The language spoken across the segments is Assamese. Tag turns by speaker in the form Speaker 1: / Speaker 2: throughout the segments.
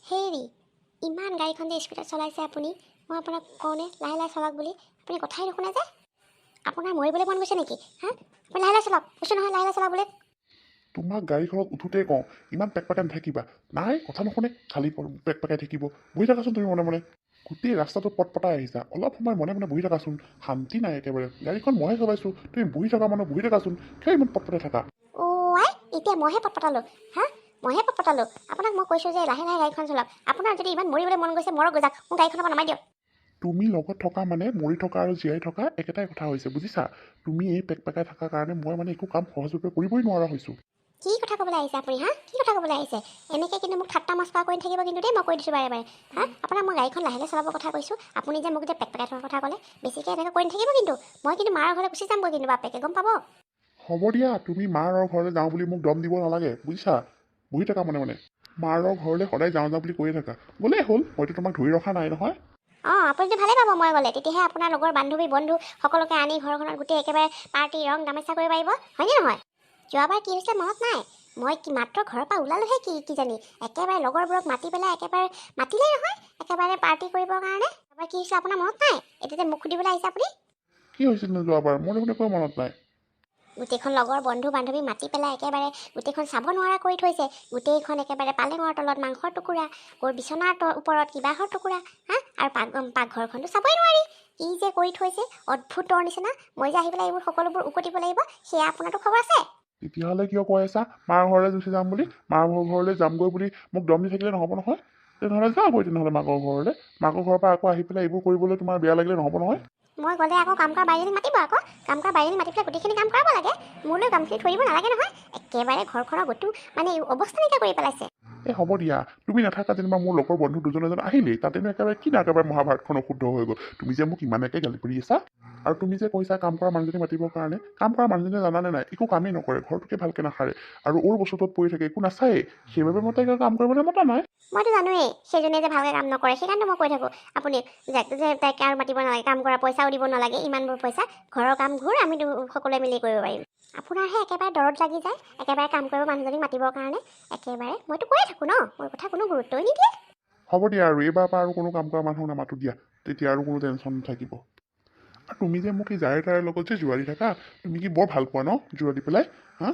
Speaker 1: হেৰি, ইমান গাড়ীখন যে স্পীডত চলাইছে আপুনি, মই আপোনাক কওঁনে লাহে লাহে চলাওক বুলি, আপুনি কথাই নুশুনে যে। আপোনাৰ মৰিবলৈ মন গৈছে নেকি? হা, আপুনি লাহে লাহে চলাওক, কৈছোঁ নহয় লাহে লাহে চলাওক বুলি।
Speaker 2: তোমাক গাড়ীখনত উঠোঁতেই কওঁ, ইমান পেক পেকাই নাথাকিবা। নাই, কথা নুশুনে, খালি পেক পেকাই থাকিব। বহি থাকাচোন তুমি মনে মনে। গোটেই ৰাস্তাটো পটপটাই আহিছা, অলপ সময় মনে মনে বহি থাকাচোন। শান্তি নাই একেবাৰে। গাড়ীখন মইহে চলাইছোঁ, তুমি বহি থকা মানুহ, বহি থাকাচোন। কিয় ইমান পটপটাই থাকা?
Speaker 1: অ' আই, এতিয়া মইহে পটপটালোঁ? হা, মইহে পটপটালোঁ? আপোনাক মই কৈছোঁ যে লাহে লাহে গাড়ীখন চলাওক। আপোনাৰ যদি ইমান মৰিবলৈ মন গৈছে, মৰক যাওক। মোক গাড়ীখনৰ পৰা নমাই দিয়ক।
Speaker 2: তুমি লগত থকা মানে মৰি থকা আৰু জীয়াই থকা একেটাই কথা হৈছে, বুজিছা? তুমি এই পেক পেকাই থকাৰ কাৰণে মই মানে একো কাম সহজভাৱে কৰিবই নোৱাৰা হৈছোঁ।
Speaker 1: কি কথা ক'বলৈ আহিছে আপুনি? হা, কি কথা ক'বলৈ আহিছে? এনেকৈ কিন্তু মোক ঠাট্টা মস্কৰা কৰি থাকিব কিন্তু দেই, মই কৈ দিছোঁ বাৰে বাৰে। হা, আপোনাক মই গাড়ীখন লাহে লাহে চলাবৰ কথা কৈছোঁ, আপুনি যে মোক যে পেক পেকাই থকাৰ কথা ক'লে। বেছিকৈ এনেকৈ কৰি নাথাকিব কিন্তু, মই কিন্তু মাৰ ঘৰলৈ গুচি যামগৈ কিন্তু, বাপেকে গম পাব।
Speaker 2: হ'ব দিয়া, তুমি মাৰৰ ঘৰলৈ যাওঁ বুলি মোক দম দিব নালাগে, বুজিছা? বহি থাকা মনে মনে। মাৰৰ ঘৰলৈ সদায় যাওঁ যাওঁ বুলি কৈয়ে থাকা, গ'লেই হ'ল, মইতো তোমাক ধৰি ৰখা নাই নহয়।
Speaker 1: অঁ, আপুনিতো ভালেই পাব মই গ'লে। তেতিয়াহে আপোনাৰ লগৰ বান্ধৱী বন্ধু সকলোকে আনি ঘৰখনত গোটেই একেবাৰে পাৰ্টি ৰং তামাচা কৰিব পাৰিব, হয়নে নহয়? যোৱাবাৰ কি হৈছিলে মনত নাই? মই কি মাত্ৰ ঘৰৰ পৰা ওলালোহে কি কিজানি, একেবাৰে লগৰবোৰক মাতি পেলাই একেবাৰে মাতিলেই নহয় একেবাৰে পাৰ্টি কৰিবৰ কাৰণে। এবাৰ কি হৈছিলে আপোনাৰ মনত নাই? এতিয়া যে মোক সুধিবলৈ আহিছে আপুনি।
Speaker 2: কি হৈছিল নো যোৱাবাৰ? মোৰ দেখোন একোৱে মনত নাই।
Speaker 1: গোটেইখন লগৰ বন্ধু বান্ধৱী মাতি পেলাই একেবাৰে গোটেইখন চাব নোৱাৰা কৰি থৈছে। গোটেইখন একেবাৰে পালেঙৰ তলত মাংসৰ টুকুৰা, ক'ৰ বিচনাৰ ওপৰত কিবাহৰ টুকুৰা। হা, আৰু পাকঘৰখনতো চাবই নোৱাৰি, কি যে কৰি থৈছে অদ্ভুতৰ নিচিনা। মই যে আহি পেলাই এইবোৰ সকলোবোৰ উকটিব লাগিব, সেয়া আপোনাৰতো খবৰ আছে?
Speaker 2: তেতিয়াহ'লে কিয় কৈ আছা মাৰ ঘৰলৈ গুচি যাম বুলি? মাৰ ঘৰলৈ যামগৈ বুলি মোক দম দি থাকিলে নহ'ব নহয়। তেনেহ'লে যাওঁগৈ তেনেহ'লে মাকৰ ঘৰলৈ। মাকৰ ঘৰৰ পৰা আকৌ আহি পেলাই এইবোৰ কৰিবলৈ তোমাৰ বেয়া লাগিলে নহ'ব নহয়।
Speaker 1: মই গ'লে আকৌ কাম কৰা বাইজনীক মাতিব। আকৌ কাম কৰা বাইজনীক মাতি পেলাই গোটেইখিনি কাম কৰাব লাগে। মোলৈ কামখিনি থৈ দিব নালাগে নহয়। একেবাৰে ঘৰখনৰ গোটো মানে অৱস্থা নাইকিয়া কৰি পেলাইছে।
Speaker 2: এই হ'ব দিয়া, তুমি নাথাকা যেনিবা মোৰ লগৰ বন্ধু দুজন এজন আহিলেই, তাতেনো একেবাৰে কি না একেবাৰে মহাভাৰতখন অশুদ্ধ হৈ গ'ল। তুমি যে মোক ইমানকৈ গালি পাৰি আছা আৰু তুমি যে কৈছা কাম কৰা মানুহজনী মাতিবৰ কাৰণে, কাম কৰা মানুহজনীয়ে জানানে নাই, একো কামেই নকৰে, ঘৰটোকে ভালকৈ নাসাৰে আৰু অ'ৰ বস্তুটোত পৰি থাকে, একো নাচায়েই। সেইবাবে মই তাইক কাম কৰিবলৈ মতা নাই।
Speaker 1: মইতো জানোৱেই সেইজনীয়ে যে ভালকৈ কাম নকৰে। সেইকাৰণে মই কৈ থাকোঁ আপুনি যে তাইক আৰু মাতিব নালাগে, কাম কৰা পইচাও দিব নালাগে। ইমানবোৰ পইচা, ঘৰৰ কাম ঘূৰ আমি সকলোৱে মিলি কৰিব পাৰিম। আপোনাৰহে একেবাৰে দৰদ লাগি যায় একেবাৰে কাম কৰিব মানুহজনীক মাতিবৰ কাৰণে একেবাৰে। মইতো কৈয়ে থাকোঁ ন, মোৰ কথা কোনো গুৰুত্বই নিদিয়ে।
Speaker 2: হ'ব দিয়া, আৰু এইবাৰৰ পৰা আৰু কোনো কাম কৰা মানুহ নামাতো দিয়া, তেতিয়া আৰু কোনো টেনশ্যন নাথাকিব। আৰু তুমি যে মোক এই জাৰে তাৰে লগত যে জোৰা দি থাকা, তুমি কি বৰ ভাল পোৱা ন জোৰা দি পেলাই? হা?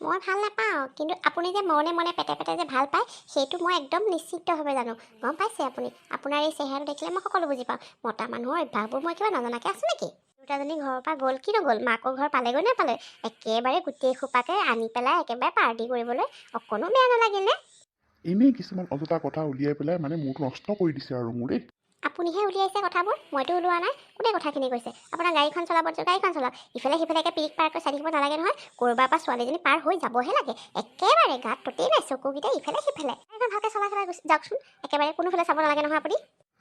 Speaker 1: মই ভাল নাপাওঁ, কিন্তু আপুনি যে মনে মনে পেটে পেটে যে ভাল পায়, সেইটো মই একদম নিশ্চিতভাৱে জানো, গম পাইছে আপুনি? আপোনাৰ এই চেহেৰাটো দেখিলে মই সকলো বুজি পাওঁ। মতা মানুহৰ অভ্যাসবোৰ মই কিবা নজনাকৈ আছোঁ নেকি? দুটাজনী ঘৰৰ পৰা গ'ল কি নগ'ল, মাকৰ ঘৰ পালেগৈ নাপালে, একেবাৰে গোটেই সোপাকে আনি পেলাই একেবাৰে পাৰ্টি কৰিবলৈ অকণো বেয়া নালাগিল নে?
Speaker 2: এনেই কিছুমান অযথা কথা উলিয়াই পেলাই মানে মূৰটো নষ্ট কৰি দিছে আৰু মোৰ দেই।
Speaker 1: আপুনিহে উলিয়াইছে কথাবোৰ, মইতো ওলোৱা নাই। কোনে কথাখিনি কৈছে? আপোনাৰ গাড়ীখন চলাব দিছোঁ, গাড়ীখন চলাওক। ইফালে সিফালে একে পিৰিক পাৰকৈ চাই থাকিব নালাগে নহয়। ক'ৰবাৰ পৰা ছোৱালীজনী পাৰ হৈ যাবহে লাগে, একেবাৰে গাত ততেই নাই, চকুকেইটা ইফালে সিফালে। গাড়ীখন ভালকৈ চলাই চলাই গুচি যাওকচোন, একেবাৰে কোনোফালে চাব নালাগে নহয় আপুনি।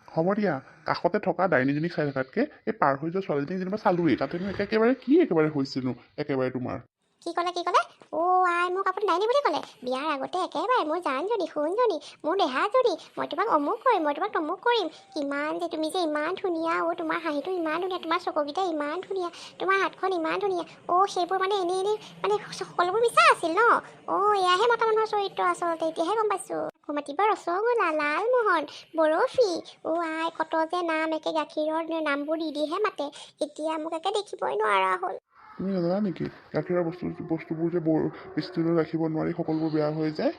Speaker 2: হ'ব দিয়া, কাষতে থকা ডাইনীজনীক চাই থকাতকৈ এই পাৰ হৈ যোৱা ছোৱালীজনীক যেনিবা চালোৱেই, তাতেনো একেবাৰে কি একেবাৰে হৈছেনো একেবাৰে তোমাৰ?
Speaker 1: কি ক'লে, কি ক'লে? অ' আই, মোক আপুনি ডাইনী বুলি ক'লে? বিয়াৰ আগতে একেবাৰে মোৰ জানজনী, সোণজনী, মোৰ দেহাজনী, মই তোমাক অমুক কৰিম, মই তোমাক তমুক কৰিম, কিমান যে তুমি যে ইমান ধুনীয়া, অ' তোমাৰ হাঁহিটো ইমান ধুনীয়া, তোমাৰ চকুকেইটা ইমান ধুনীয়া, তোমাৰ হাতখন ইমান ধুনীয়া, অ' সেইবোৰ মানে এনেই এনেই মানে সকলোবোৰ মিছা আছিল ন? অ', এয়াহে মতা মানুহৰ চৰিত্ৰ আচলতে, এতিয়াহে গম পাইছোঁ। আকৌ মাতিব ৰসগোল্লা, লালমোহন, বৰফি, অ' আই, কত যে নাম, একে গাখীৰৰ নামবোৰ দি দিহে মাতে। এতিয়া মোক একে দেখিবই নোৱাৰা হ'ল।
Speaker 2: তুমি নাজানা নেকি গাখীৰৰ বস্তুবোৰ যে বৰ বেছি দিনলৈ ৰাখিব নোৱাৰি, সকলোবোৰ বেয়া হৈ যায়?